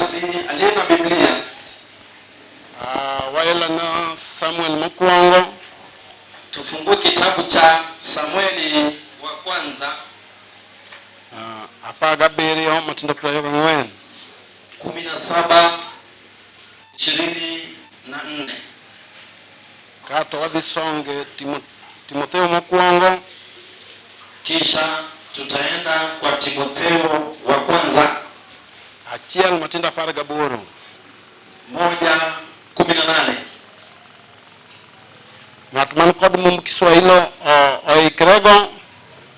Basi aliye na Biblia Waelana Samuel mokwongo tufungue kitabu cha Samueli wa kwanza 17 matindo 24. 17:24. Kato wadhi songe Timotheo mokwongo Kisha tutaenda kwa Timotheo wa kwanza 1 matindo 18. 1:18. Ng'at man kod mumb Kiswahili oikrego.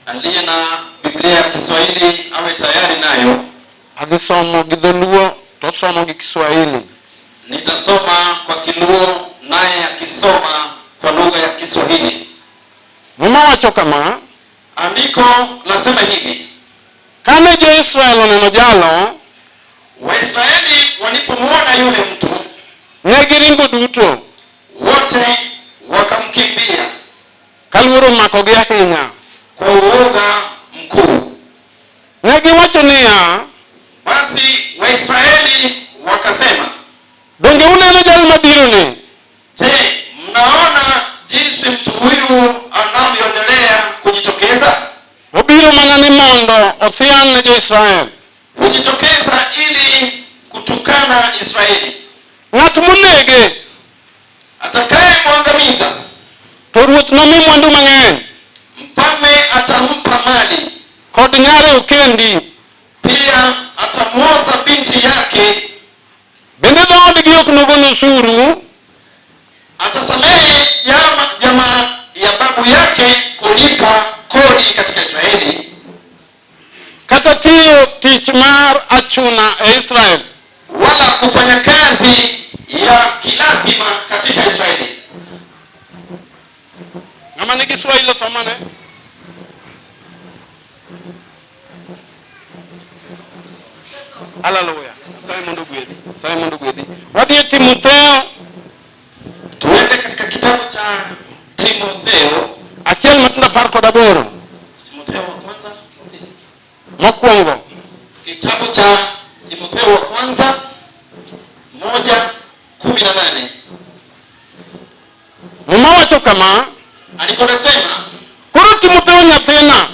Aliye na Biblia ya Kiswahili awe tayari nayo. Adhi somo gi dholuo to osomo gi Kiswahili. Nitasoma kwa Kiluo naye akisoma kwa lugha ya Kiswahili. Muma wacho kama: Andiko lasema hivi: Kane jo-Israel oneno jalo, Waisraeli walipomwona yule mtu, ne giringo duto wote wakamkimbia ka luoro omakogi ahinya. kwa uoga mkuu. Ne giwacho niya, Basi Waisraeli wakasema, donge uneno jal mabironi? Je, mnaona jinsi mtu huyu anavyoendelea kujitokeza? Obiro mana ni mondo othian ne jo-Israel. Hujitokeza ili kutukana Israeli. Ng'at monege Atakayemwangamiza to ruoth nomi mwandu mang'eny mfalme atampa mali, kod nyare okendi. pia atamwoza binti yake, Bende dhoodgi ok nogol osuru atasamehe jamaa ya babu yake kulipa kodi katika Israeli, kata tiyo tich mar achuna e Israel. wala kufanya kazi ya kilazima katika Israeli. Ng'ama nigi Swahili osomane. Haleluya. Nyasaye mondo ogwedhi. Nyasaye mondo ogwedhi. Wadhi e Timotheo Tuende katika kitabu cha Timotheo, 1 matindo 18. Timotheo wa kwanza, Mokwongo. kitabu cha Timotheo wa kwanza 1:18. Muma wacho kama: Andiko nasema, Koro Timotheo nyathina,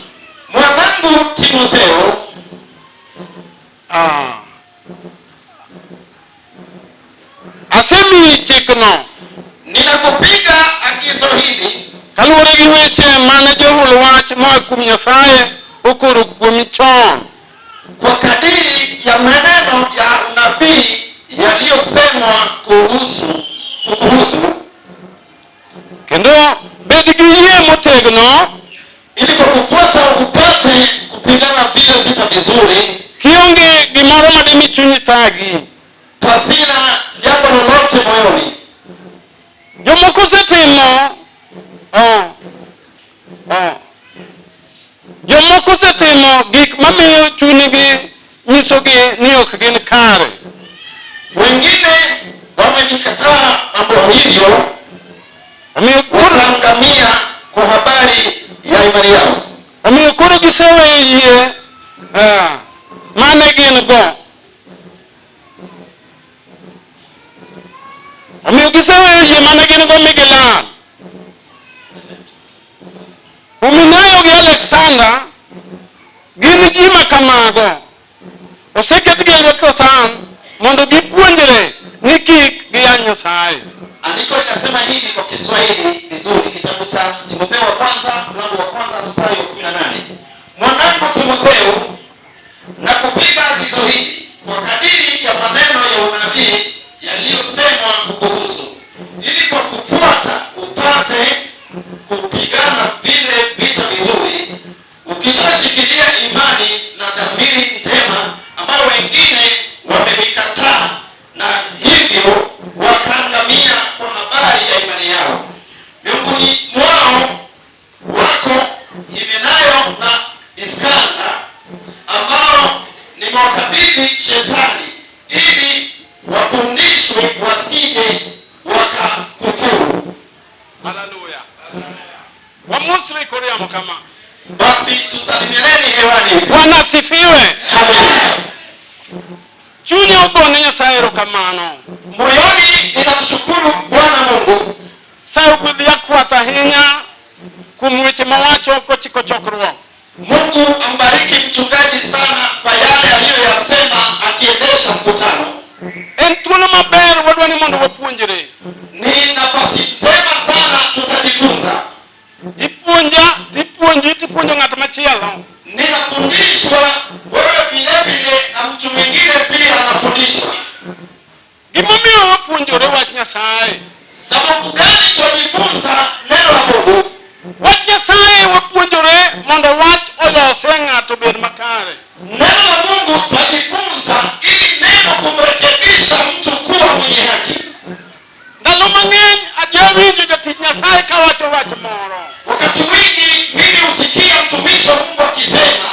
mwanangu Timotheo, asemiyi chikno ninakupiga agizo hili kaluwore gi weche mane johul wach moa kuom Nyasaye okoro kuomi chon. kwa kadiri ya maneno ya unabii yaliyosemwa kukuhusu, Kendo bed gi yie motegno ili kwa kufuata upate kupigana vile vita vizuri, kionge gimoro madimi chunyi thagi. pasina jambo lolote moyoni. Jomoko osetimo oh, oh. Jomoko osetimo gik mamiyo chunygi nyisogi ni ok gin kare. Wengine wamevikataa mambo hivyo, Omiyo koro, wakaangamia kwa habari ya imani yao. omiyo koro giseweyo yie mane gin go. Omiyo giseweyo yie mane gin go mi gilal. Humenayo gi Alexander gin ji ma kamago. Oseketgi e lwet Satan mondo gipuonjre ni kik giyany Nyasaye. Andiko linasema hivi kwa Kiswahili vizuri, kitabu cha Timotheo wa kwanza mlango wa kwanza mstari wa 18. Mwanangu Timotheo, nakupiga agizo hili kwa kadiri ya maneno ya unabii yaliyosemwa kukuhusu, ili kwa kufuata upate kupigana vile vita vizuri, ukishashikilia imani na dhamiri njema ambayo wengine wamevikataa na hivyo wakaangamia kwa habari ya imani yao. Miongoni mwao wako Himenayo na Iskanda ambao nimewakabidhi Shetani ili wafundishwe wasije wakakufuru. Haleluya. Wamosre kor yamo kama. Basi tusalimianeni hewani. Bwana asifiwe. Amina. Chunya ogone Nyasaye erokamano. Moyoni ninamshukuru Bwana Mungu. Sayo gwedh jakwath ahinya kuom weche mawacho kochiko chokruok. Mungu ambariki mchungaji sana kwa yale aliyoyasema akiendesha mkutano. En thuolo maber wadwa ni mondo wapuonjre. Ni nafasi njema sana, tutajifunza. Ipuonja tipuonji tipuonjo ng'at machielo. Ninafundishwa, wewe vile vile na mtu mwingine pia anafundishwa. Gimomiyo wapuonjore wach Nyasaye. Sababu gani twajifunza neno la Mungu? Wach Nyasaye wapuonjore mondo wach olose ng'ato obed makare. Neno la Mungu twajifunza ili neno kumrekebisha mtu kuwa mwenye haki. Ndalo mang'eny ajawinjo jatich Nyasaye kawacho wach moro. Wakati mwingi mimi husikia mtumishi wa Mungu akisema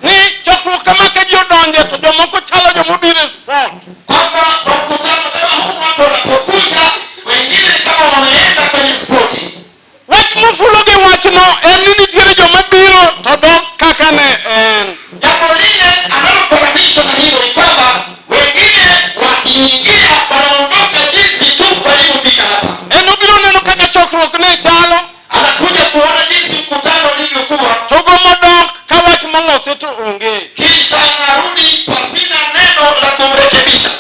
Ni chokruok kama ka ji odonje to jomoko chalo jomobiro e sport. Kwamba kwa mkutano kama huu watu wanapokuja, wengine ni kama wameenda kwenye spoti. Wach mofulo gi wachno en ni nitiere joma biro to dok kaka ne en. Jambo lile analofananisha na hilo ni kwamba wengine wakiingia wanaondoka jinsi tu walivyofika hapa. En obiro neno kaka chokruok ne chalo Anakuja kuona jinsi mkutano ulivyokuwa, to gomo dok ka wach molosi to onge. Kisha anarudi pasina neno la kumrekebisha.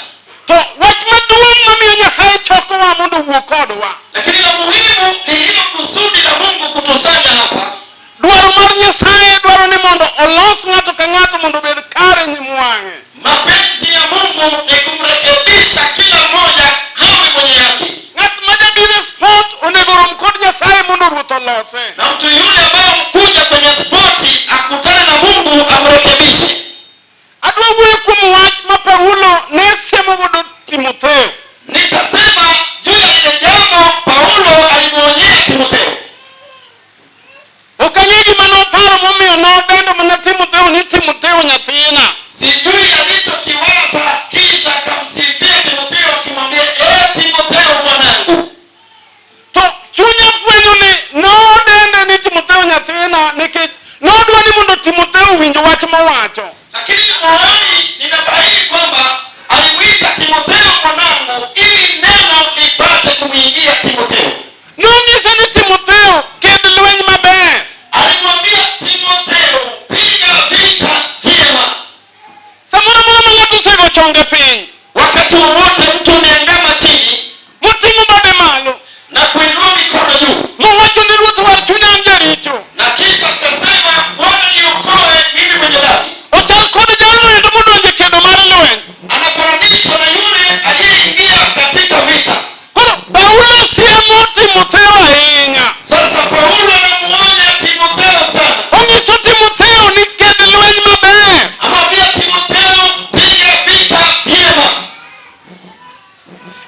To wach maduong' mamiyo Nyasaye chokowa mondo owuo kodwa. Lakini la muhimu ni hilo kusudi la Mungu kutusanya hapa. Dwaro mar Nyasaye dwaro ni mondo olos ng'ato ka ng'ato mondo obed kare nyim wang'e. Mapenzi ya Mungu ni kumrekebisha kila mmoja hawe mwenye haki. Ng'at ma jabiro e sport onego rom kod Nyasaye mondo Ruoth olose. Na mtu yule ambaye mkuja kwenye spoti akutane na Mungu amrekebishe. Adwa wuoyo kuom wach ma Paulo ne siemo godo Timotheo. Nitasema juu ya lile jambo Paulo alimwonyea Timotheo. Ok ang'e gima noparo momiyo nodendo mana Timotheo ni Timotheo nyathina. Sijui alichokiwaza kisha akamsifia Timotheo akimwambia, "Eh, Timotheo mwanangu." To chunya fwenyo ni nodende ni Timotheo nyathina nikech nodwa ni mondo Timotheo owinj wach mowacho. Lakini moyoni ninabaini kwamba alimwita Timotheo mwanangu ili neno lipate kumwingia Timotheo. Nonyise ni Timotheo ked lweny maber. Alimwambia Timotheo, piga vita vyema. Samoro amora ma ng'ato osego chonge piny, Wakati wowote mtu ameangama chini moting'o bade malo, na kuinua mikono juu mowacho ni Ruoth war chunya an jaricho. Na kisha akasema, Bwana niokoe mimi mwenye dhambi. Ochal kod jalno endo modonjo e kedo mar lweny. Anafananishwa na yule aliyeingia katika vita. Koro Paulo siemo Timotheo ahinya. Sasa Paulo anamuonya Timotheo sana. Onyiso Timotheo ni ked lweny maber. Amwambia Timotheo, piga vita vyema.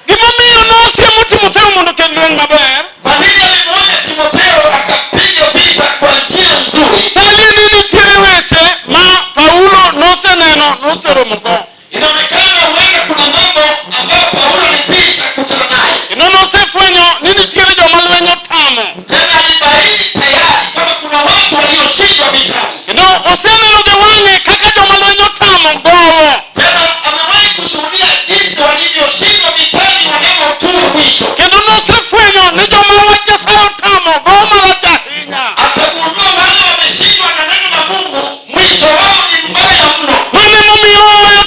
Gimomiyo nosiemo Timotheo mondo oked lweny maber, Kwa nini alimuonya Timotheo akapiga vita kwa njia nzuri? Chalie ni nitiere weche ma Paulo noseneno noseromogo. Inaonekana huenda kuna mambo ambayo Paulo alipisha kutana naye. Kendo nosefwenyo ni nitiere joma lweny otamo. Tena alibaini tayari kama kuna watu walioshindwa vitani. Kendo oseneno gi wang'e kaka joma lweny otamo gowo. Tena amewahi kushuhudia jinsi walivyoshindwa vitani wanapotua mwisho. Kendo nosefwenyo ni joma wach Nyasaye otamo gowo marach ahinya. Akagundua wale wameshindwa na neno la Mungu, mwisho wao ni mbaya mno. Mano emomiyo ooyo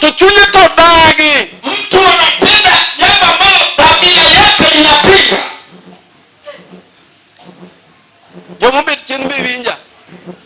to chunye to dagi. Mtu anatenda jambo ambalo dhamira yake inapinga. Jomobet chien be winja.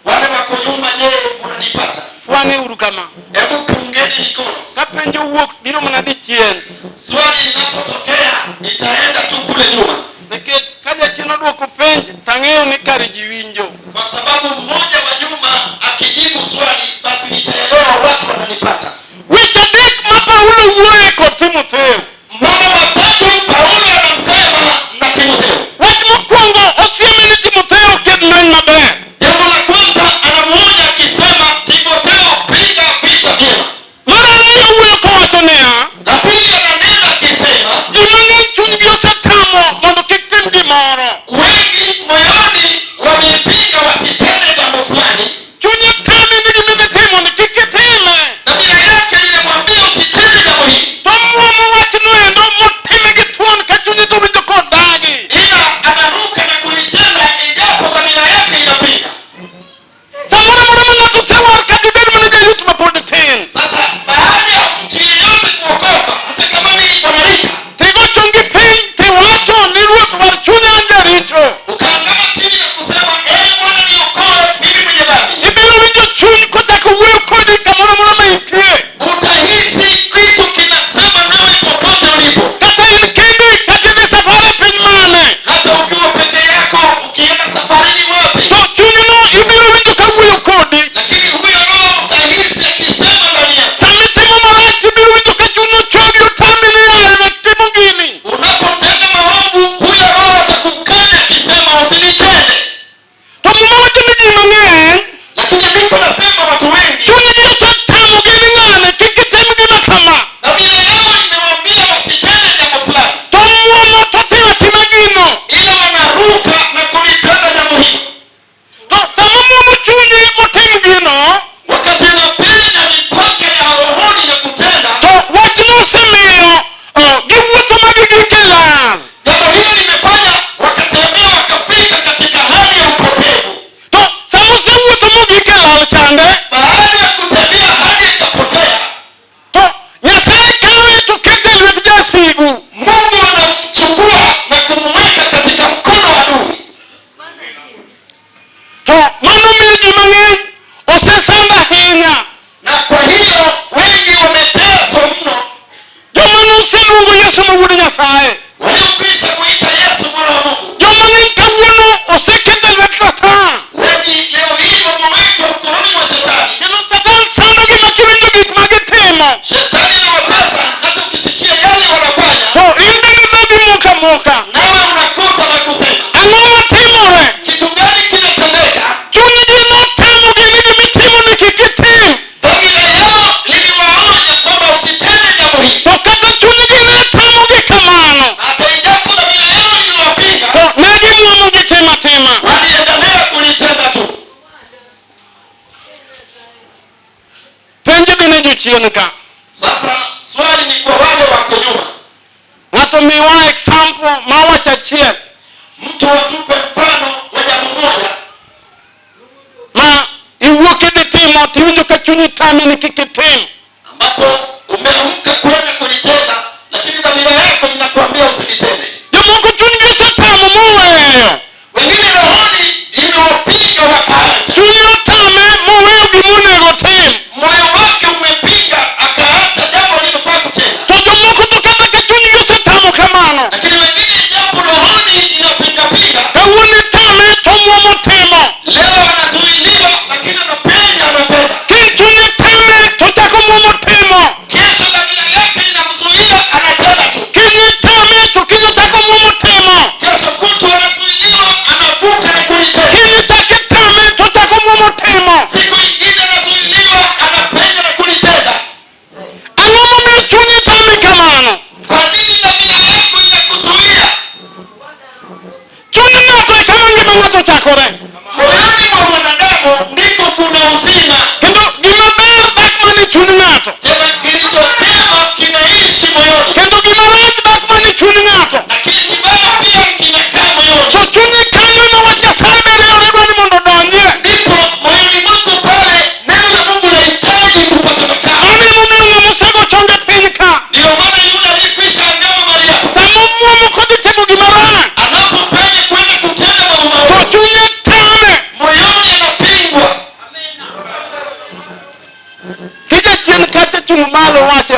Wale wako nyuma, je, unanipata? Fwane uru kama. Hebu pungeni mikono. Ka penj owuok biro mana dhi chien. Swali linapotokea itaenda tu kule nyuma, Nikech ka jachien oduoko penj tang'eyo ni kare ji winjo. Kwa sababu mmoja wa nyuma akijibu swali, basi nitaelewa watu wananipata. Weche adek ma Paulo wuoye kod Timotheo. Mambo matatu Paulo anasema na Timotheo. Wach mokwongo osieme ni Timotheo ked lweny maber. Jambo la kwanza anamuonya akisema, Timotheo, piga vita vyema. Mar ariyo owuoyo kowacho niya, La pili ananena akisema, ji mang'eny chunygi osetamo mondo kik tim gimoro. Wengi moyoni wamepinga wasitende jambo fulani. Chunye tami ni gima idhi timo ni kik itime. Dhamira yake linamwambia usitende jambo hili, To muomo wachno endo motime gi thuon ka chunye to winjo kodagi. Ila anaruka na kulitenda ijapo dhamira yake inapinga. Samoro amora ma ng'ato osewar kata ibed mana jayuth mapod tin. Sasa baada ya mtu yeyote kuokoka, hata kama ni mwanarika, Tigo chongi piny tiwacho ni Ruoth war chunya an jaricho. Ukaangama chini na kusema, ee Bwana, niokoe mimi mwenye dhambi, Ibiro winjo chuny kochako wuoyo kodi kamoro amora ma intie. Utahisi kitu kinasema nawe popote ulipo, Kata in kendi kata idhi safar e piny mane. Hata ukiwa peke yako, ukienda safarini wapi, To chunyno ibiro winjo ka wuoyo kodi. Lakini huyo roho utahisi akisema ndani yako. Sama itimo marach ibiro winjo ka chunyno chogi otami ni yaye wek timo gini. Unapotenda maovu, huyo roho atakukanya akisema usinitende. To Muma wacho ni ji mang'eny Lakini andiko nasema watu wengi chunygi osetamogi ni ng'ane kik itim gima kama. Dhamira yao imewaambia wasitende jambo fulani, To muomo to timo atima gino. Ila wanaruka na kulitenda jambo hilo. To sama muomo chunyi motim gino, Wakati unapenya mipaka ya rohoni na kutenda, to wachno osemiyo giwuotho ma gigik e lal. Jambo hilo limefanya wakatembea wakafika katika hali ya upotevu. To sama osewuotho mogik e lal chande, Baada ya kutembea hadi ikapotea, to Nyasaye kawe to kete e lwet jasigu. Mungu anamchukua na kumweka katika mkono wa adui. To mano miyo ji mang'eny osesand ahinya. Na kwa hiyo wengi wameteswa mno, Joma noseluongo Yesu ma wuod Nyasaye. Waliokwisha kuita Yesu mwana wa Mungu. Joma ng'eny kawuono oseket e lwet Satan. Wengi leo hii wamewekwa mkononi mwa shetani. Kendo Satan sandogi ma kiwinjo gik ma gitimo. Shetani anawatesa hata ukisikia yale wanafanya, To in bende dhogi moko amoka. Nawe unakuta na kusema, Ang'o matimore? Kitu gani kinatendeka? Chunygi notamogi ni gimitimo ni kik itim. Dhamira yao liliwaonya kwamba usitende jambo hili, To kata chunygi ne tamogi kamano. Na hata ijapo dhamira yao iliwapinga, To ne gimuomo gitimo atima. Waliendelea kulitenda tu. Penj dhi ne jochien ka. Sasa swali ni kwa wale wako nyuma. Ng'ato miwa example ma wach achiel Mtu atupe mfano wa jambo moja ma iwuok idhi timo tiwinjo ka chunyi tami ni kik itim. Ambapo umeamka kwenda kulitenda, lakini dhamira yako linakuambia usilitende. Jomoko chunygi osetamo moweyo. Wengine rohoni imewapinga wakaacha. Chunye otame moweyo gimonego tim. Moyo wake umepinga akaacha jambo alilofaa kutenda. To jomoko to kata ka chunygi osetamo kamano. Lakini wengine japo rohoni inapingapinga, Kawuono itame to muomo timo. Leo anazuiliwa, lakini anapenya anatenda. Kiny chunye tame to chako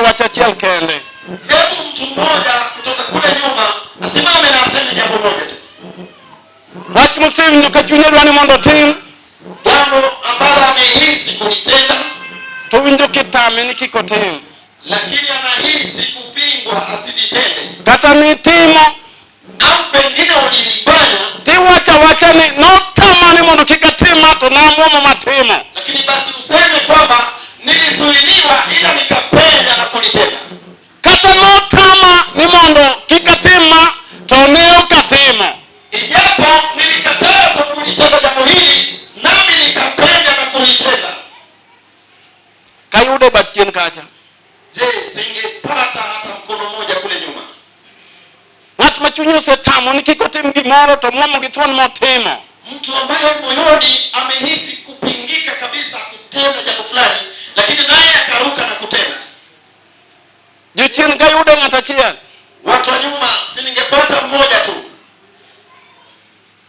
wach achiel kende. Hebu mtu mmoja kutoka kule nyuma asimame na aseme jambo moja tu, Wach mosewinjo ka chunye dwa ni mondo otim, jambo ambalo amehisi kulitenda, to winjo kitame ni kik otim. Lakini anahisi kupingwa asilitende, Kata nitimo, au pengine ulilifanya, tiwacho awacha ni notama ni mondo kik atim ma to namuomo matimo. Lakini basi useme kwamba nilizuiliwa, ila nikapenya na kulitenda. Kata notama ni mondo kik atim ma to ne ok atimo. Ijapo nilikatazwa kulitenda jambo hili, nami nikapenya na kulitenda. Kayude e bat chien kacha. Je, singepata hata mkono mmoja kule nyuma? Ng'at ma chunye osetamo ni kik otim gimoro to muomo gi thuon motimo. Mtu ambaye moyoni amehisi kupingika kabisa kutenda jambo fulani, lakini naye akaruka na kutenda. Jochien kayudo ng'at achiel. Watu wa nyuma, si ningepata mmoja tu?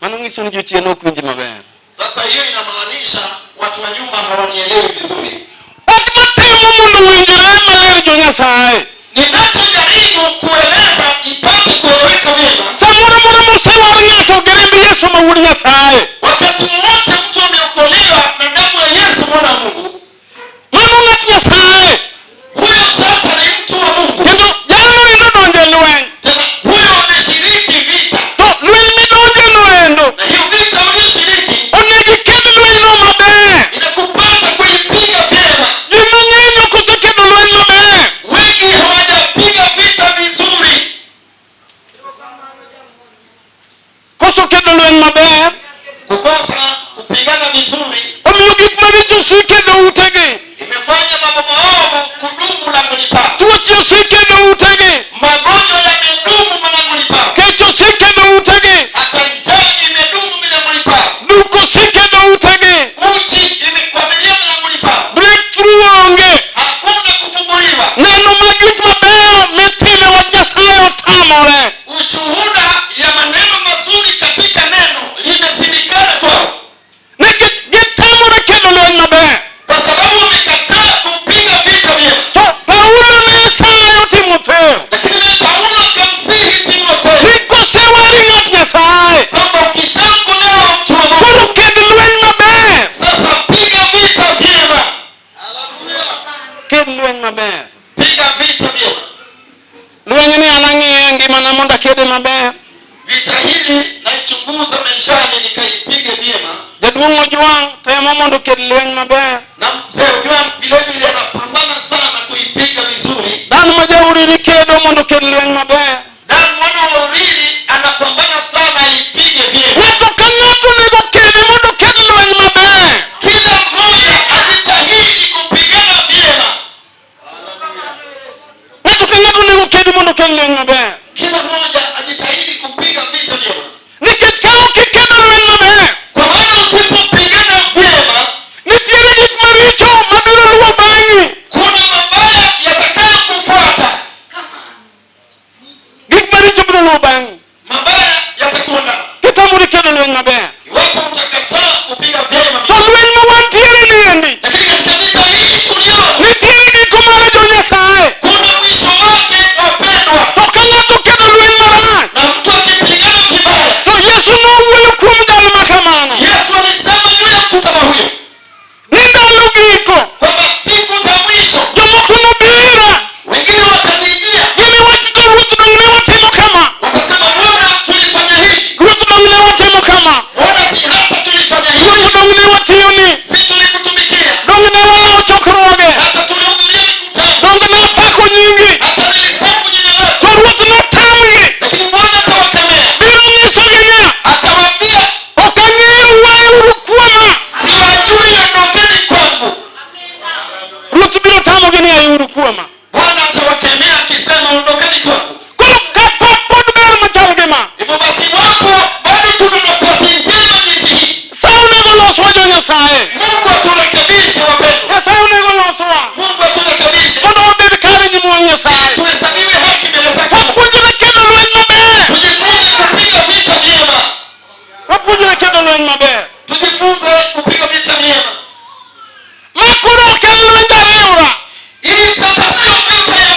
Mano nyiso ni jochien ok winji maber. Sasa hiyo inamaanisha watu wa nyuma hawanielewi vizuri. Wach matemo mondo owinjre maler jo Nyasaye. Ninachojaribu kueleza ipate kueleweka vyema, Samoro amora mosewar ng'ato gi remb Yesu ma wuod Nyasaye. Wakati wowote mtu ameokolewa na damu ya Yesu mwana wa Mungu, Mano ng'at Nyasaye. Huyo sasa ni mtu wa Mungu. Kendo jalno endo donjo e lweny. Tena huyo ameshiriki vita, To lweny midonje no endo. Na hiyo vita uliyoshiriki Onego iked lwenyno maber. Inakupasa kuipiga vyema. Ji mang'eny ok osekedo lweny maber. Wengi hawajapiga vita vizuri. Koso kedo lweny maber. Kukosa kupigana vizuri Omiyo gik maricho osiko e dhoutegi. Imefanya mambo maovu kudumu langoni pao. Tuoche osiko e dhoutegi. Magonjwa yamedumu malangoni pao. Kech osiko e dhoutegi. Hata njaa imedumu milangoni pao. Duk osiko e dhoutegi. Uchi imekwamilia milangoni pao. Breakthrough onge. Hakuna kufunguliwa. Neno mag gik mabeyo mitime wach Nyasaye otamore. Ushuhuda ya maneno mazuri katika neno limesindikana kwao, Nikech gitamore kedo lweny maber. Kwa sababu wamekataa kupiga vita vyema. To Paulo ne sayo Timotheo. Lakini naye Paulo akamsihi Timotheo Ni kosewari ng'at Nyasaye. Kwamba ukishaokolewa mtu wa Mungu, Koro ked lweny maber. Sasa piga vita vyema. Ked lweny maber. Piga vita vyema. Lweny ni an ang'iye e ngimana mondo akede maber. Vita hili naichunguza maishani nikaipige vyema. Jaduong' Ojwang' temo mondo oked lweny maber. Na mzee Ojwang' vile vile anapambana sana kuipiga vizuri. Dan ma jauriri kedo mondo oked lweny maber. Dan mwana wa Uriri anapambana sana aipige vyema. Ng'ato ka ng'ato onego kedi mondo oked lweny maber. Kila mmoja ajitahidi kupigana vyema. Ng'ato ka ng'ato onego kedi mondo oked lweny maber. Kila mmoja ajitahidi kupiga vita vyema. Nikech ka ok ikedo lweny maber, Kwa maana usipopigana vyema, nitiere gik maricho mabiro luwo bang'i. Kuna mabaya yatakayokufuata. Gik maricho biro luwo bang'i. Mabaya yatakuandama. Kitamori kedo lweny maber. Iwapo utakataa kupiga vyema, To lweny ma wantiere ni endi. Lakini katika vita hii tulio, Nitiere giko mare jo Nyasaye. Kuna mwisho wake wapendwa. To ka ng'ato kedo lweny marach, Na mtu akipigana vibaya, to Yesu nowuoyo kuom jal ma kamano. Yesu alisema juu ya mtu kama huyo Ni ndalo giko, kwamba siku za mwisho jomoko nobiro, wengine watanijia, giniwach to Ruoth dong' ne watimo kama. Watasema Bwana, tulifanya hivi. Ruoth dong' ne watimo kama. Bwana, si hata tulifanya hivi. Ruoth dong' ne watiyoni. Si tulikutumikia. Dong' ne walawo chokruoge. Hata tulihudhuria mikutano. Dong' ne apako nyingi. Hata nilisifu jina lako. To Ruoth notamgi. Lakini Bwana akawakemea. Biro nyisogi niya, Akawaambia, ok ang'eyo weuru kuoma. Siwajui, ondokeni kwangu. Ruoth biro tamogi ni aiuru kuoma. Bwana atawakemea akisema ondokeni kwangu. Koro kapok pod ber machal gi ma. Hivyo basi wapo bado tuna nafasi njema jinsi hii. Sa onego loswa jo Nyasaye. Mungu aturekebishe wapendwa. Nyasaye onego loswa. Mungu aturekebishe. Mondo wabed kare nyim wang' Nyasaye. Tuhesabiwe haki mbele zake. Wapuonjre kedo lweny maber. Tujifunze kupiga vita vyema. Wapuonjre kedo lweny maber. Tujifunze kupiga vita vyema. Ma koro ok en lwenj ariwra. Hii sasa sio vita ya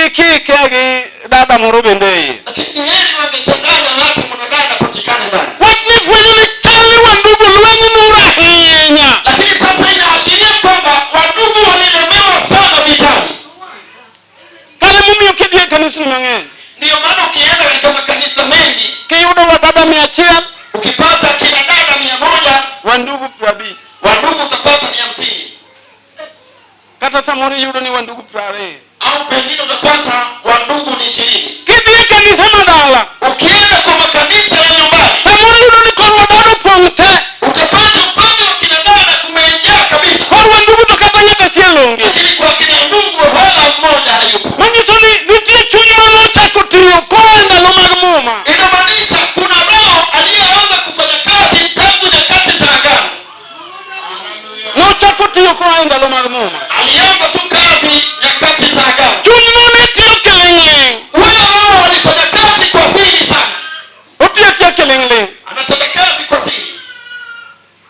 Gikike gi dada moro bende e iye. Lakini ni heri wangechanganya hata mwanadada apatikane ndani. Wachni fwenyo ni chal ni wandugu lweny nur ahinya. Lakini sasa inaashiria kwamba wandugu walilemewa sana vitani. Kare momiyo kidhi e kanisni mang'eny. Ndiyo maana ukienda katika makanisa mengi Kiyudo wadada 100, ukipata kina dada 100, wandugu 50. wandugu utapata ni 50, Kata samoro iyudo ni wandugu 20. au pengine utapata wandugu ni 20. Kidhi e kanisa madala, Ukienda kwa makanisa ya nyumbani samoro iyudo ni kor wadada opong' te. utapata upande wa kina dada kumejaa kabisa, Kor wandugu to kata ng'ato achiel onge. lakini kwa kina ndugu wala mmoja hayupo. Manyiso ni nitie chuny manochako tiyo koa e ndalo mag Muma. Inamaanisha kuna roho aliyeanza kufanya kazi tangu nyakati za agano. Nochako tiyo koa e ndalo mag Muma. Alianza tu kazi nyakati za agano. Chunyno ne tiyo kiling'ling'. Huyo roho alifanya kazi kwa siri sana, Otiyo atiya kiling'ling'. anatenda kazi kwa siri.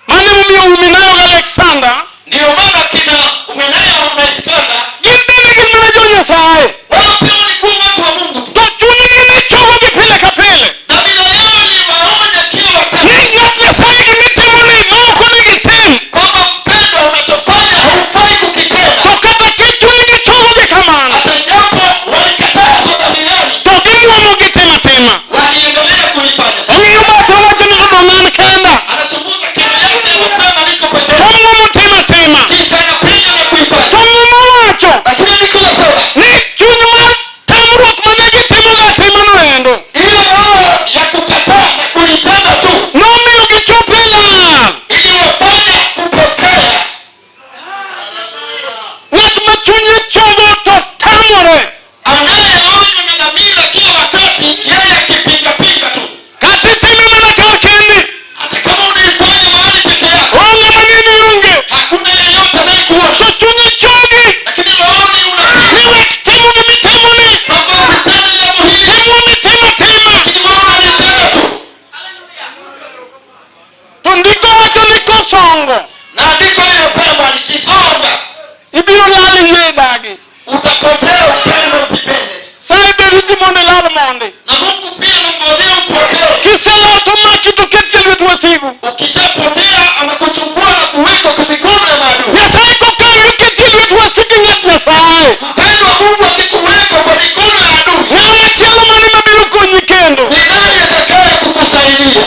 Mano emomiyo Humenayo gi Alexander Ndiyo maana kina Humenayo na Iskanda gin bende gin mana jo Nyasaye. wao pia walikuwa watu wa Mungu tu. To chunygi ne chogogi pile ka pile. Dhamira yao iliwaonya kila wakati Ni ng'at Nyasaye gimitimoni ma ok onego itim. kwamba mpendwa, unachofanya haufai kukitenda. To kata ki chunygi chogogi kamano, Hata japo walikatazwa dhamirani, to gimuomo gitimo atima. waliendelea kulifanya. Ong'iyo bathe owacho ni to dong' an kenda. Anachunguza kando yake, anasema niko peke To yangu, omuomo timo atima. kisha anapiga na To kuifanya. Muma wacho Lakini andiko lasema ni chuny mar tamruok mane gitimogo atimano endo ile roho ya kukataa na kulitenda tu nomiyo gichopo e lal. iliwafanya kupotea. Ng'at ma chunye chogo to tamore. Anayeonywa na dhamira kila wakati, yeye akipingapinga tu, Kata itime mana kar kendi. hata kama unaifanya mahali peke yako, Onge maneni onge. hakuna yeyote anayekuona, To chunye chogi lakini rohoni unapinga ni wek timo gimitimoni. kwamba usitende jambo hili, Timwa mitimo atima. lakini wewe unalitenda tu. To ndiko wacho ni kosongo Na andiko linasema likisonga ibiro lal iyie dagi. utapotea, upende usipende. Sa iberiti mondo ilal mondi. Na Mungu pia anangojea upotee. Kiselal to maki to keti e lwet wasigu. Ukishapotea anakuchukua na kuweka kwa mikono ya maadui. Nyasaye kokawi oketi e lwet wasiki ng'at Nyasaye. Mpendwa, Mungu akikuweka kwa mikono ya adui, Ng'ama machielo mane mabiro konyi kendo. ni nani atakaye kukusaidia?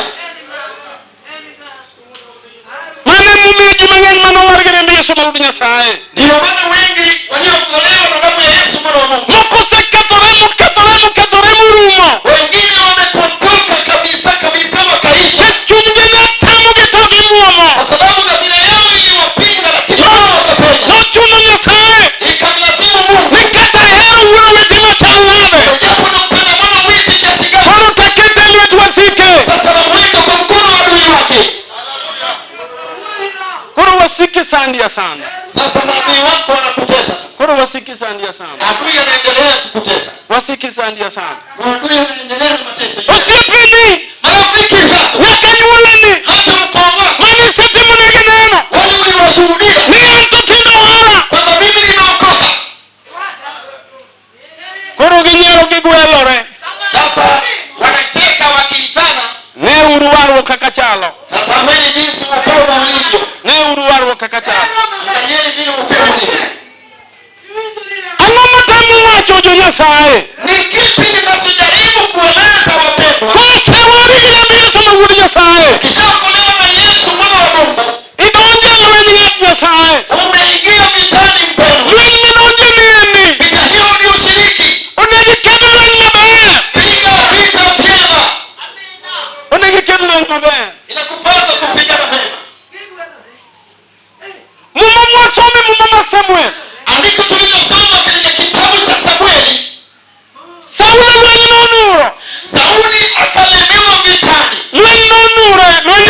Mano emomiyo ji mang'eny manowar gi remb Yesu ma wuod Nyasaye. Ndiyo maana wengi waliokolewa na damu ya Yesu mwana wa Mungu, Moko osekethore mokethore mokethore morumo. wengine wamepotoka kabisa kabisa, wakaisha Nikech chunygi ne tamogi to gimuomo. kwa sababu dhamira yao iliwapinga, lakini wao wakapenya. Nochuno Nyasaye Ikamlazimu Mungu, ni kata ahero wuon Owiti machal nade. japo nampenda mwana Owiti kiasi gani, Koro takete e lwet wasike. sasa namweka kwa mkono wa adui wake. Koro wasiki sandi asanda. Sasa na adui wako wanakutesa, Koro wasiki sandi asanda. adui anaendelea kukutesa, Wasiki sandi asanda. adui anaendelea na mateso. Osiepeni Marafiki zako nyaka nyuolani hata ukoo wako mane isetimonegi neno wale uliwashuhudia ni an to tinde ohala. kwamba mimi nimeokoka, Koro ginyiero gigwelore. sasa wanacheka wakiitana, Ne uru warruok kaka chalo. tazameni jinsi wokovu ulivyo, Ne uru warruok kaka chalo. angalieni vile wokovu ulivyo. Ang'o matemo wacho jo Nyasaye? Ni kipi ninachojaribu kueleza wapendwa? Kosewari gi remb Yesu ma wuod Nyasaye. Kishaokolewa na Yesu mwana wa Mungu, Idonjo e lweny ng'at Nyasaye. umeingia vitani mpendwa. Lweny midonje niendi. Vita hiyo ni ushiriki, Onego iked lweny maber. piga vita vyema, Onego iked lweny maber. inakupasa kupigana vyema. Muma mwasome muma mar Samuel. Andiko tulilosoma katika kitabu cha Samueli, Saulo lweny nonuro. Sauli akalemewa vitani, Lweny nonure. Lweny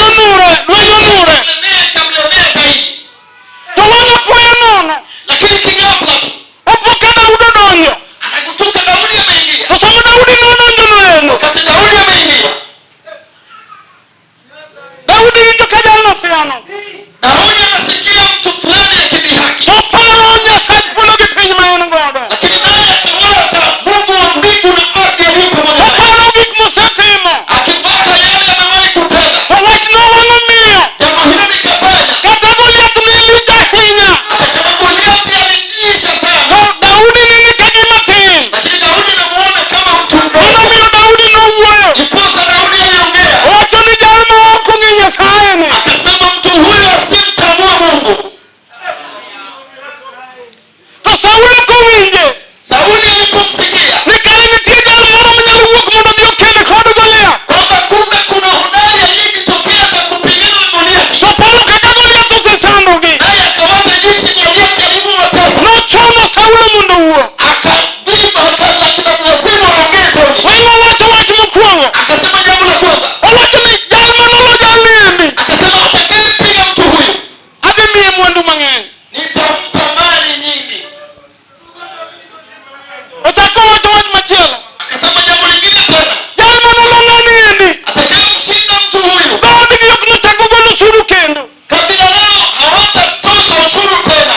machielo. Akasema jambo lingine tena, Jal manolo ng'ani endi. atakayemshinda mtu huyu, Dhoodgi ok nochak ogol osuru kendo. kabila lao hawatatoza ushuru tena.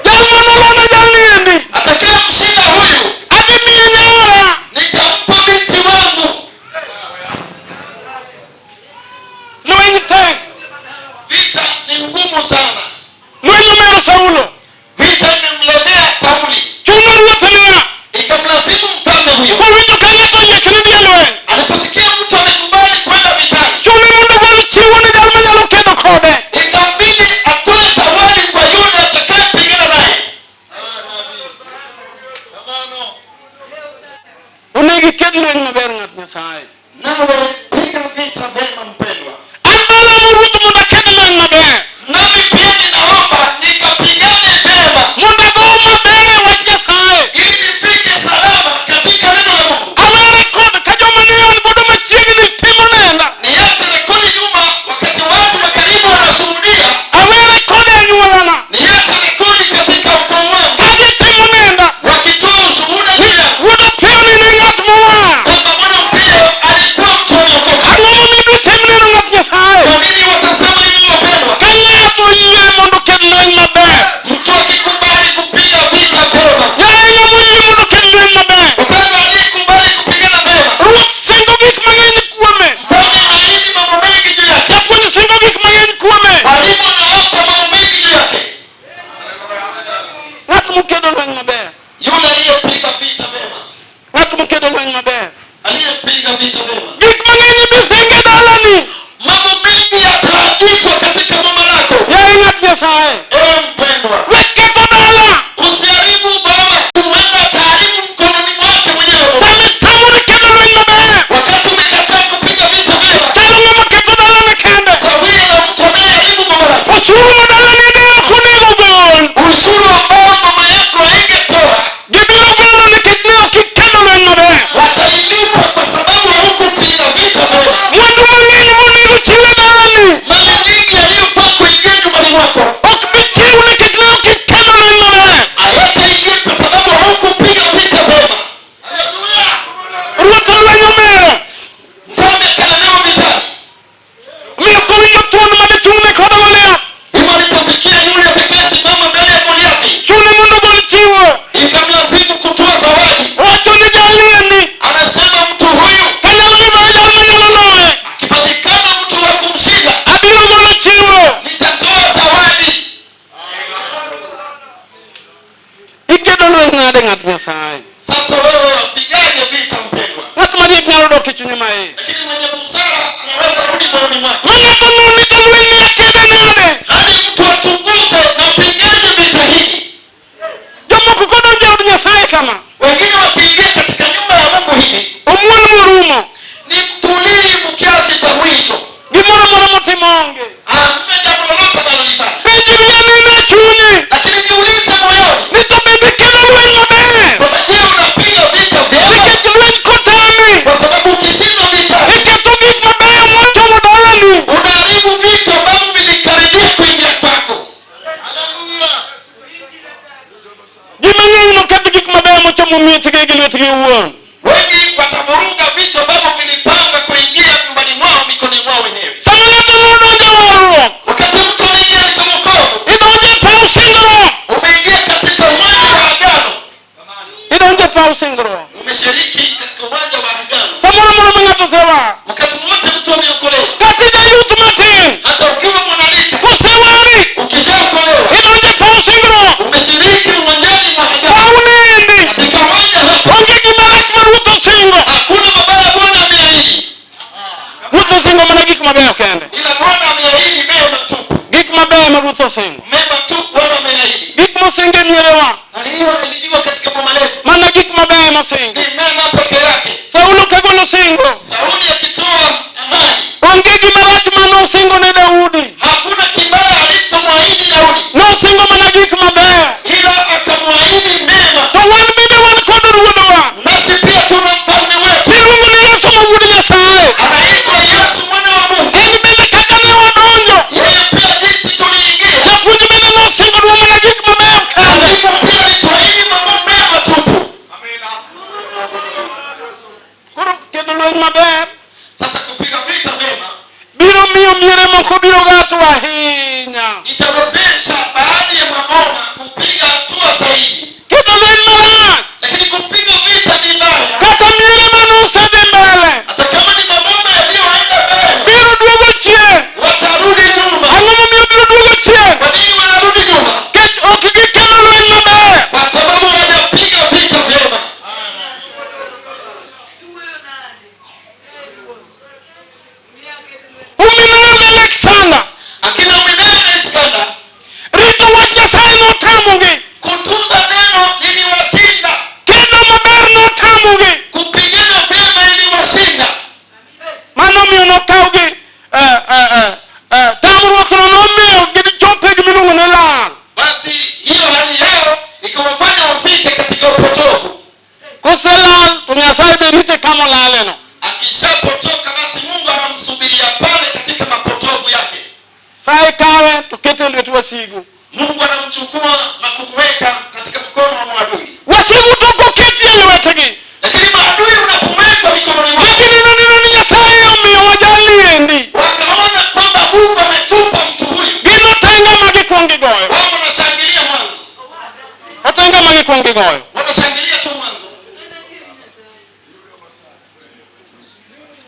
Jal manolona jalni endi. Atakayemshinda huyu, Adhi miye nyara. nitampa binti wangu. Lweny tek. Vita ni ngumu sana, Lweny omero Saulo. vita imemlemea Sauli, Chuno ruoth niya. ikamlazimu mfalme huyo. Kowinjo ka ng'ato oyiech ni dhi e lweny. Aliposikia mtu amekubali kwenda vitani, Chune mondo ogol chiwo ne jal manyalo kedo kode. ikambidi atoe zawadi kwa yule atakayepigana naye. Onego iked lweny maber ng'at Nyasaye. Nawe piga vita vyema, mpendwa. An balamo ruoth mondo aked lweny maber. Nami pia ninaomba nikapigane vyema, Mondo ago maber e wach Nyasaye. ili nifike salama katika neno la Mungu. Awe rekod ka joma ne an godo machiegni timo nenda. Niache rekodi nyuma, wakati watu wa karibu wanashuhudia. Awe rekod e anyuolana. Niache rekodi katika ukoo wangu, Ka gitimo nenda. wakitoa ushuhuda juu yangu Wuod Opiyo ni ne ng'at mowar. kwamba mwana Opiyo alikuwa mtu ameokoka. Ang'o momiyo idwa tim neno ng'at Nyasaye? Kwa nini watasema hivi, wapendwa? Ka ng'ato oyie mondo oked lweny maber. Mtu akikubali kupiga vita vyema, Yaye ng'ama oyie mondo oked lweny maber. wapendwa, aliyekubali kupigana vyema, Ruoth singo gik mang'eny kuome. mfalme anaahidi mambo mengi juu yake, Japuonj singo gik mang'eny kuome. mwalimu anaapa mambo mengi juu yake. Ng'at mokedo lweny maber. Yule aliyepiga vita vyema, Ng'at mokedo lweny maber. aliyepiga vita vyema, Gik mang'eny ibisinge dalani. mambo mengi yataagizwa katika boma lako. Yaye ng'at Nyasaye. Ewe mpendwa, Wek ketho dala. usiharibu boma, huenda ataharibu mkononi mwake mwenyewe. Sama itamori kedo lweny maber. Wakati umekataa kupiga vita vyema, Chalo ng'ama ketho dalane kende. sawia na mtu anayeharibu boma lako. Osuru ma dalane ne ok onego gol. Ushuru ambao mama yako haingetoa Gibiro golo nikech ne ok ikedo lweny maber. watailipa kwa sababu hukupiga vita vyema. Mwandu mang'eny monego chiw e dalani Mali nyingi yaliyofaa kuingia nyumbani mwako ok bi chiw nikech ne ok ikedo lweny maber. hayataingia kwa sababu hukupiga vita vyema. Ruoth lweny omero. Mfalme akalemewa vitani. Omiyo kowinjo thuon madichung'ne kod Goliath. Hivyo aliposikia yule atakayesimama mbele ya Goliathi, Chune mondo ogol chiwo. ikamlazimu kutoa zawadi. Owacho ni jalni endi Anasema mtu huyu kanyalo yudore jal manyalo loye. akipatikana mtu wa kumshinda, Abiro golo chiwo. nitatoa zawadi. Ikedo lweny nade ng'at Nyasaye? Sasa wewe wapigaje vita, mpendwa? Ng'at mariek nyalo dok e chunye maiye. Lakini mwenye busara anaweza rudi moyoni mwake Ma ng'ato noni to lweny ni akede nade? hadi mtu achunguze, napigaje vita hii. Jomoko kodonjo e od Nyasaye kama. Wengine wakiingia katika nyumba ya Mungu hivi Omuol morumo. ni mtulivu kiasi cha mwisho, Gimoro amora motimo onge. hakuna jambo lolote analolifanya. Penjri anena e chunyi. Lakini jiulize moyoni Ni to bende ikedo lweny maber. kwamba je, unapiga vita vyema? Nikech lweny kotami. Kwa sababu ukishindwa vita Iketho gik mabeyo mochomo dalani. unaharibu vitu ambavyo vilikaribia kuingia kwako. Ji mang'eny noketh gik mabeyo mochomo miechgi gi lwetgi owuon. Wengi watavuruga vitu ambavyo vilipanga kuingia nyumbani mwao mikononi mwao wenyewe. Sama ng'ato nodonjo e warruok, Wakati mtu ameingia katika wokovu, idonjo e paw singruok. umeingia katika uwanja wa agano, Idonjo e paw singruok. umeshiriki katika uwanja wa agano. Samoro amora ma ng'ato osewar. Wakati wote mtu ameokolewa, Kata ijayuth matin, hata ukiwa mwanarika, kosewari, ukishaokolewa idonjo e paw singruok. umeshiriki uwanjani mwa agano. Paw niendi, Katika uwanja hapa onge gima rach ma ruoth osingo. hakuna mabaya Bwana ameahidi, Ruoth osingo mana gik mabeyo kende. ila Bwana ameahidi mema tu, Gik mabeyo ma ruoth osingo. mema tu Bwana ameahidi, Gik mosingo e mierewa, na hiyo ilijiwa katika boma letu mana gik mabeyo mosingo. ni mema peke yake. Saulo kagolo singo, Sauli akitoa ahadi, onge gima rach manosingo ne Daudi. hakuna kibaya alichomwahidi Daudi, Nosingo mana gik mabeyo. ila akamwahidi mema. To wan bende wan kod ruodhwa. Nasi pia tuna mfalme wetu Miluongo ni Yesu ma wuod Nyasaye. anaitwa Yesu mwana wa Mungu. En bende kaka ne wadonjo, Yeye pia jinsi tuliingia, japuonj bende nosingonwa mana gik mabeyo kende. alipo pia alituahidi mambo mema tupu. moko biro gato ahinya. Itawezesha baadhi ya maboma kupiga hatua zaidi. Kedo lweny marach. Lakini kupiga vita vibaya, Kata miere manosedhi mbele. Hata kama ni maboma yaliyoenda mbele, Biro duogo chien. Watarudi nyuma. Ang'o momiyo biro duogo chien? Kwa nini wanarudi nyuma? Kech ok gikedo lweny maber. Kwa sababu hawajapiga vita vyema. Humenayo gi Alexander. Akina Humenayo na Iskanda, Rito wach Nyasaye notamogi. Kutunza neno liliwashinda. Kedo maber notamogi. Kupigana vyema iliwashinda. Mano miyo nokawgi tamruokno nomiyo gichopo e gimiluongo ni lal. Basi hiyo hali yao ikawafanya wafike katika upotovu. Koselal to Nyasaye be rite kama olaleno. Akishapotoka basi Mungu anamsubiria pale katika mapotovu yake. Saye kawe to kete e lwet wasigu. Mungu anamchukua na kumweka katika mkono wa maadui. Wasigu to koketi e lwetgi. Lakini maadui unapowekwa mikononi mwao, Ne gineno ni Nyasaye omiyowa jaliendi. Wakaona kwamba Mungu ametupa mtu huyu. Gin otenga ma gikwongo gigoyo. Wao wanashangilia mwanzo. Otenga ma gikwongo gigoyo. Wanashangilia tu mwanzo.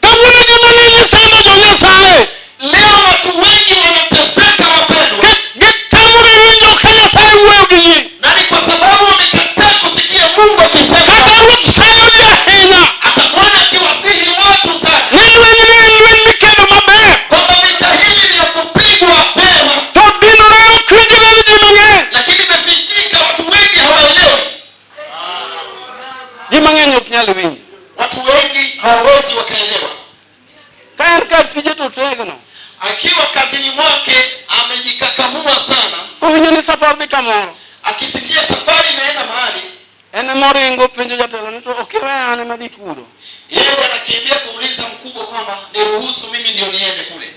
Kawuono joma ng'eny sando jo Nyasaye. Leo watu wengi wanateseka, wapendwa. Nikech gitamore winjo ka Nyasaye wuoyo gi ji. Na ni kwa sababu wamekataa kusikia Mungu akisema. Kata Ruoth sayo ji ahinya. Hata Bwana akiwasihi watu sana. Ni lweny ni en lweny mikedo maber. Kwamba vita hii ni ya kupigwa vyema. To dinore ok winjre ni ji mang'eny. Lakini imefichika, watu wengi hawaelewi. Ji mang'eny ok nyal winjo. Watu wengi hawawezi wakaelewa. Ka en kar tije to otegno. Akiwa kazini mwake amejikakamua sana. Kowinjo ni safar dhi kamoro. Akisikia safari inaenda mahali, En ema oringo penjo jatelo ni to ok iweya an ema adhi kuro. Yeye anakimbia kuuliza mkubwa kwamba niruhusu mimi ndio niende kule.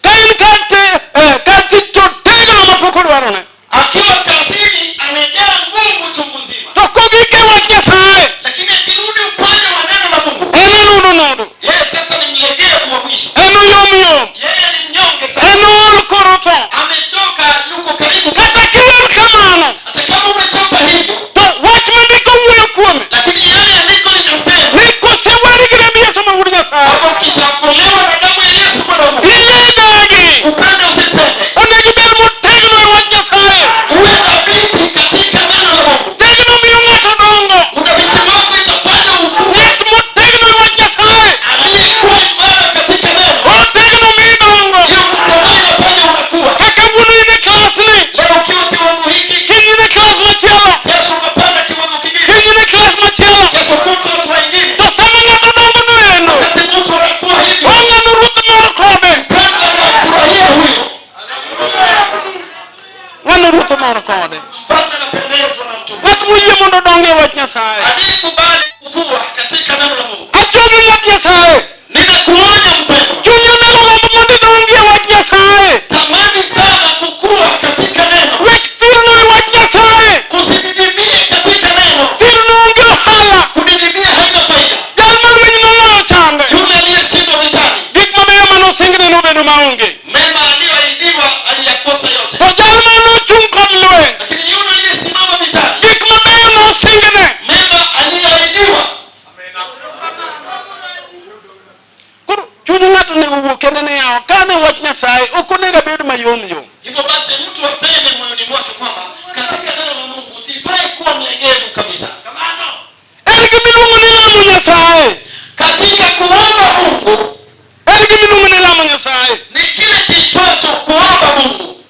Ka en kar tich to otegno mapok odwarone. Akiwa kazini amejaa nguvu chungu nzima. To kogik e wach Nyasaye. Lakini akirudi upande wa neno la Mungu, En onudo nudo. Yeye sasa ni mlegevu wa mwisho. En oyom yom. Yeye ni mnyonge sana. En ool koro tho. Amechoka, yuko karibu. Kata kiol kamano. Hata kama umechoka hivyo, To wach ma ndiko wuoyo kuome. Lakini yale andiko linasema Ni kosewari gi remb Yesu ma wuod Nyasaye. Kwamba ukishaokolewa na damu ya Yesu mwana wa Mungu, Iyie dagi. Upende usipende, Onego ibed motegno e wach Nyasaye. Uwe thabiti katika neno la Mungu. Tegno miyo ng'ato dongo. Uthabiti wako itafanya ukue. Ng'at motegno e wach Nyasaye. Aliyekuwa imara katika neno, Otegno miyo idongo. Hiyo kukomaa inafanya unakuwa. Kaka wuono in e klasni. Leo ukiwa kiwango hiki, Kiny in e klas machielo. Kesho unapanda kiwango kingine. Kiny in e klas machielo. Kesho kutwa watu wengine. To sama ng'ato dongo noendo. Wakati mtu anakuwa hivyo, Ong'ano ruoth mor kode. Mfalme anafurahia huyo. Ng'ano ruoth mor kode. Mfalme anapendezwa na mtu. Ng'at moyie mondo odong e wach Nyasaye. Aliyekubali kukua katika neno la Mungu. Achogi ng'at Nyasaye. Ninakuonya mpendwa. Chuny onego gombo mondo idongi e wach Nyasaye. Tamani sana kukua katika neno. Wek thirno e wach Nyasaye. Usididimie katika neno. Thirno onge ohala. Kudidimia haina faida. Jal ma lweny noloyo chande. Yule aliyeshindwa vitani, Gik mabeyo manosingne nobedo maonge. Mema aliyoahidiwa aliyakosa yote. To jal manochung' kod lweny. Lakini yule aliyesimama vitani, Gik mabeyo nosingne. Mema aliyoahidiwa. Koro chuny ng'ato onego wuo kende ni yawa kane wach Nyasaye ok onego abed mayom yom. Hivyo basi mtu aseme moyoni mwake kwamba katika neno la Mungu usifai kuwa mlegevu kabisa. En gimiluongo ni lamo Nyasaye. Katika kuomba Mungu En gimiluongo ni lamo Nyasaye. Ni kile kiitwacho kuomba Mungu.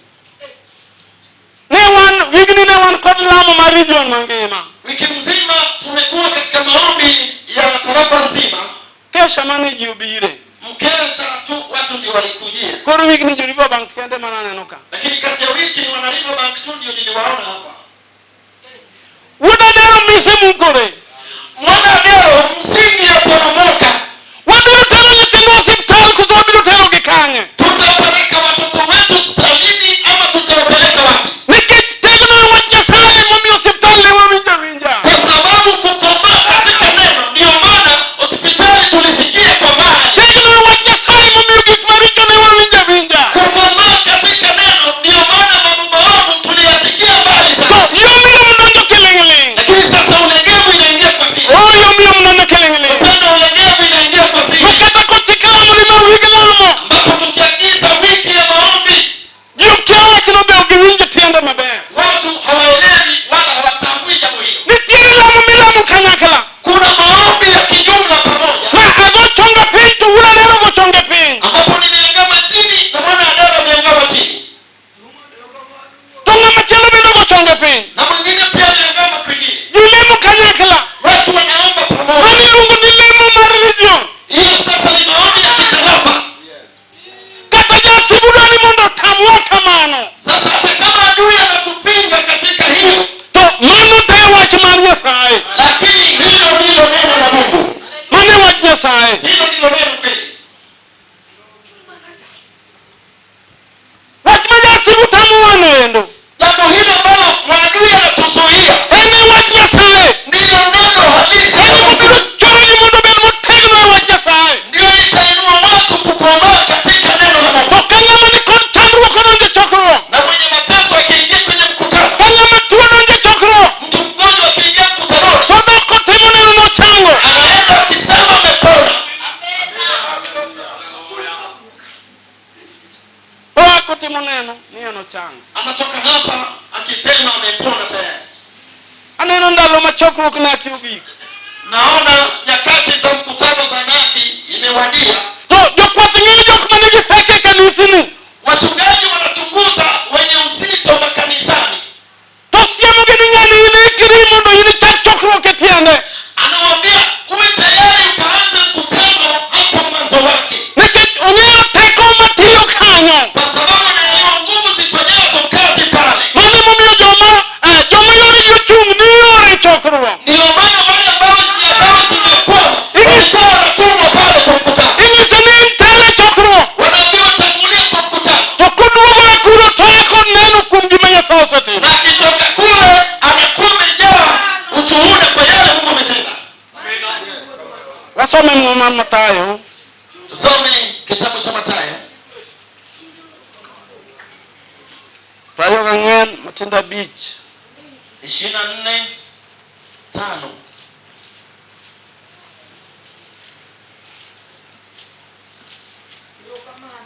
Ne wan wigni ne wan kod lamo mar region mangima. Wiki mzima tumekuwa katika maombi ya tarafa nzima. Kesha mane ji obire. Mkesha tu watu ndio walikujia. Koro wigni jo Riverbank kende mana aneno ka. Lakini kati ya wiki ni wana Riverbank tu ndio niliwaona hapa. Wuod Adero mise mukore. Mwana Adero msingi ya poromoka. Wabiro tero nyithindo osiptal koso wabiro tero gi kanye? Tutawapeleka watoto wetu hospitalini ama tutawapeleka wapi? Nikech tegno e wach Nyasaye momiyo osiptal ne wawinjo awinja. Kwa sababu kukomaa katika neno ndio maana hospitali tulisikia kwa mbali. Tegno e wach Nyasaye momiyo gik maricho ne wawinjo awinja. lamo kanyakla. Kuna maombi ya kijumla pamoja, Ma ago chonga piny to wuod Adero go chonge piny. Ambapo nimeangama chini na mwana Adero ameangama chini, To ng'ama chielo bende ogo chonge piny. Na mwingine pia ameangama kwingine. Ji lemo kanyakla. Watu wanaomba pamoja. Mano iluongo ni lemo mar region. Hiyo sasa ni maombi ya kitarafa. Kata jasigu dwa ni mondo otamwa kamano. Sasa hata kama adui anatupinga katika hiyo, To mano te wach mar Nyasaye. Lakini hilo ndilo neno la Mungu. Mano e wach Nyasaye. Hilo ndilo neno kweli. Wach ma jasigu tamowa no endo. Jambo hilo ambalo mwadui anatuzuia En e wach Nyasaye. Ndilo neno halisi En la Mungu. emobiro choro ji mondo obed motegno e wach Nyasaye. Ndio itainua watu kukomaa katika neno la Mungu. To ka ng'ama nikod chandruok odonjo e chokruok. Na mwenye mateso akiingia kwenye mkutano, Ka ng'ama tuo odonjo e chokruok. Mtu mgonjwa akiingia mkutanoni, To dok kotimo neno nochango. Anaenda akisema amepona. Oa kotimo neno ni en ochango. Anatoka hapa akisema amepona tayari. Aneno ndalo ma chokruok Naki ogik. Naona nyakati za mkutano za Naki imewadia. To jokwath ng'iyo jok manigi pek e kanisni. Wachungaji wanachunguza wenye uzito makanisani. To siemogi ni ng'ani in ikri mondo in ichak chokruok e tiende. Anawaambia uwe tayari ukaanze mkutano hapo mwanzo wake. Nikech ong'eyo teko matiyo kanyo. Kwa sababu anaelewa nguvu zifanyazo kazi pale. Mano emomiyo joma yoregi ochung' ni ioro e chokruok. Ndio maana wale ambao njia zao zimekwama walikuwa wanatumwa pale kwa mkutano. Inyise ni in telo e chokruok. Wanaambiwa tangulia kwa mkutano. To koduogo e kuro to oa kod neno kuom gima Nyasaye osetimo. Na akitoka kule anakuwa amejaa ushuhuda kwa yale Mungu ametenda. Wasome Muma Mathayo. Tusome kitabu cha Mathayo. 24 matindo 5. 24:5.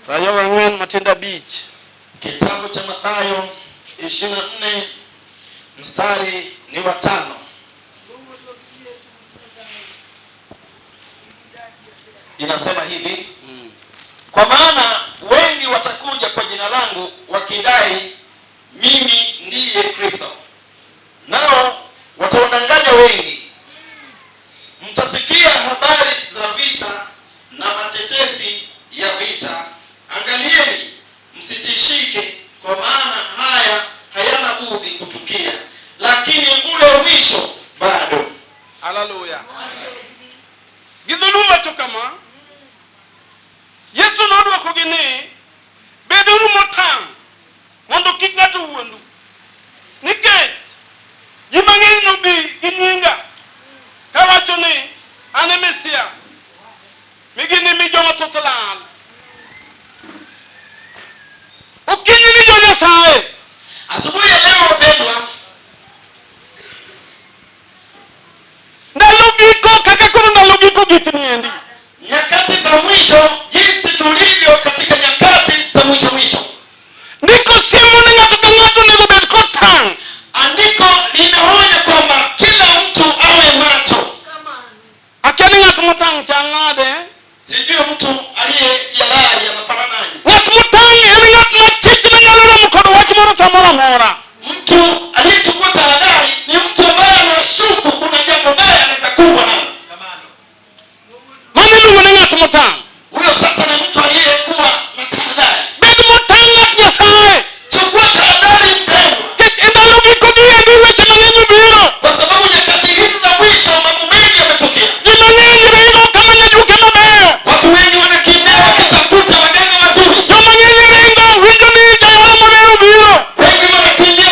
24 matindo 5. Kitabu cha Mathayo 24 mstari ni wa 5. Inasema hivi, kwa maana wengi watakuja kwa jina langu wakidai mimi ndiye Kristo, nao watawadanganya wengi. Mtasikia habari za vita na matetesi ya vita. Angalieni msitishike, kwa maana haya hayana budi kutukia, lakini ule mwisho bado. Haleluya. Gi dholuo wacho kama, Yesu nodwokogi ni, beduru motang' mondo kik ng'ato wuondu. Nikech ji mang'eny nobi gi nyinga kawacho ni an e Mesia, mi ginimi joma thoth lal. Okinyi ni jo Nyasaye. Asubuhi ya leo wapendwa, ndalo giko kaka koro ndalo giko gik niendi. Nyakati za mwisho, jinsi tulivyo katika nyakati za mwisho mwisho. Ndiko siemo ni ng'ato ka ng'ato onego bed kotang'. Andiko linaonya kwamba kila mtu awe macho. Akia ni ng'at motang' chal nade? Sijui mtu aliyejiadhari anafananaje. Ng'at motang' en ng'at ma chichne nyalo romo kod wach moro samoro amora. Mtu aliyechukua tahadhari ni mtu ambaye anashuku kuna jambo baya anaweza kuwa nalo. Mano iluongo ni ng'at motang'. Huyo sasa ni mtu aliyekuwa na tahadhari. Bed motang' ng'at Nyasaye. Chukua tahadhari mpendwa. Nikech e ndalo giko gi endi weche mang'eny obiro. Kwa sababu nyakati hizi za mwisho mambo mengi yametokea. Ji mang'eny ringo kama nyajuoke mabeyo. Watu wengi wanakimbia wakitafuta waganga wazuri. Joma ng'eny ringo winjo ni jayalo maber obiro. Wengi wanakimbia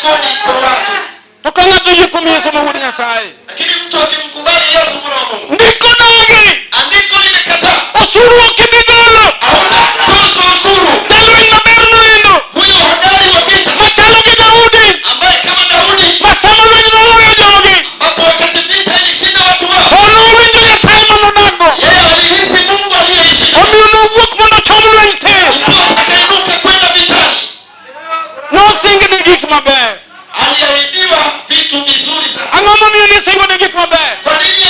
kodi kwa watu. To ka ng'ato oyie kuom Yesu ma Wuod Nyasaye, Lakini mtu akimkubali Yesu mwana wa Mungu, ndiko dagi, andiko limekataa, osuru ok ibi golo. hautatozwa ushuru. Jalweny maber noendo Huyo hodari wa vita machalo gi Daudi ambaye kama Daudi, ma sama lweny noloyo jogi, ambapo wakati vita ilishinda watu wao, to nowinjo Nyasaye manodakgo. yeye alihisi Mungu aliyeishi naye. Omiyo nowuok mondo ochom lweny tir. Ndipo akainuka kwenda vitani. Nosing ne gik maber. Aliahidiwa vitu vizuri sana. Ang'o momiyo nisingo ne gik maber? Kwa nini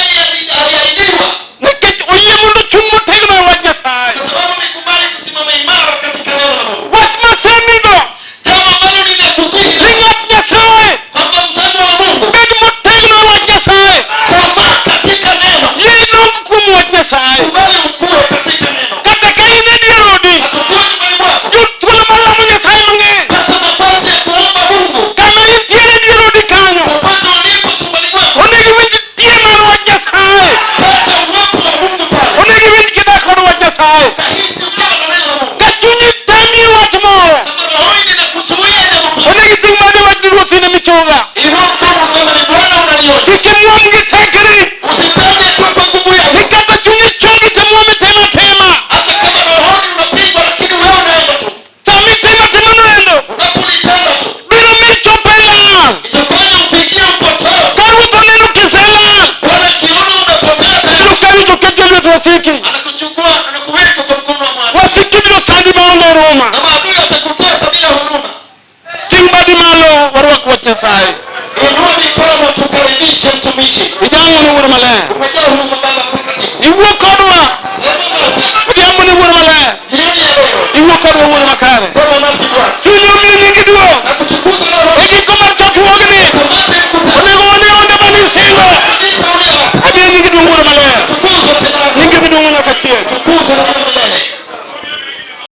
aliahidiwa? Nikech oyie mondo ochung' motegno e wach Nyasaye. Kwa sababu amekubali kusimama imara katika neno la Mungu. Wach masemigo Jambo ambalo ninakusihi ni ng'at Nyasaye kwamba mtendo wa Mungu bed motegno e wach Nyasaye. komaa katika neno, Yie idong kuom wach Nyasaye. kubali ukue katika neno. Kata ka in e dier odi, Hata ukiwa nyumbani mwako, yud thuolo mar lamo Nyasaye mang'eny. pata nafasi ya kuomba Mungu Kama intiere e dier odi kanyo, popote ulipo chumbani mwako, onego iwinj tie mar wach Nyasaye. pata uwepo wa Mungu pale, Onego iwinj kidak kod wach Nyasaye. kahisi ukiwa na neno la Mungu. Ka chunyi tami e wach moro, Kama rohoni inakuzuia jambo fulani, onego iting' badi wach ni Ruoth in emichunga. inua mkono useme ni Bwana unaniona. Kik imuom gi tekri, Usipende tu kwa nguvu ni yako, kata chunyi chogi to muom itimo atima. hata kama rohoni unapigwa, lakini wewe unaenda tu. Sama itimo atima noendo, Unapolitenda tu biro mi ichop e lal. itafanya ufikie upotevu. Ka Ruoth oneno kiselal, Bwana akiona umepotea biro tayari, kawi to keti e lwet wasiki. anakuchukua anakuweka kwa mkono wa maadui, Wasiki biro sandi maonge huruma. na maadui atakutesa bila huruma. Ting' badi malo warwak wach Nyasaye. Inua mikono tukaribishe mtumishi. Ijang'o ni Wuoro Maler. Umejaa huruma Baba Mtakatifu. Iwuo kodwa. Sema nasi Odhiambo ni Wuoro Maler. jioni ya leo, Iwuo kodwa Wuoro makare.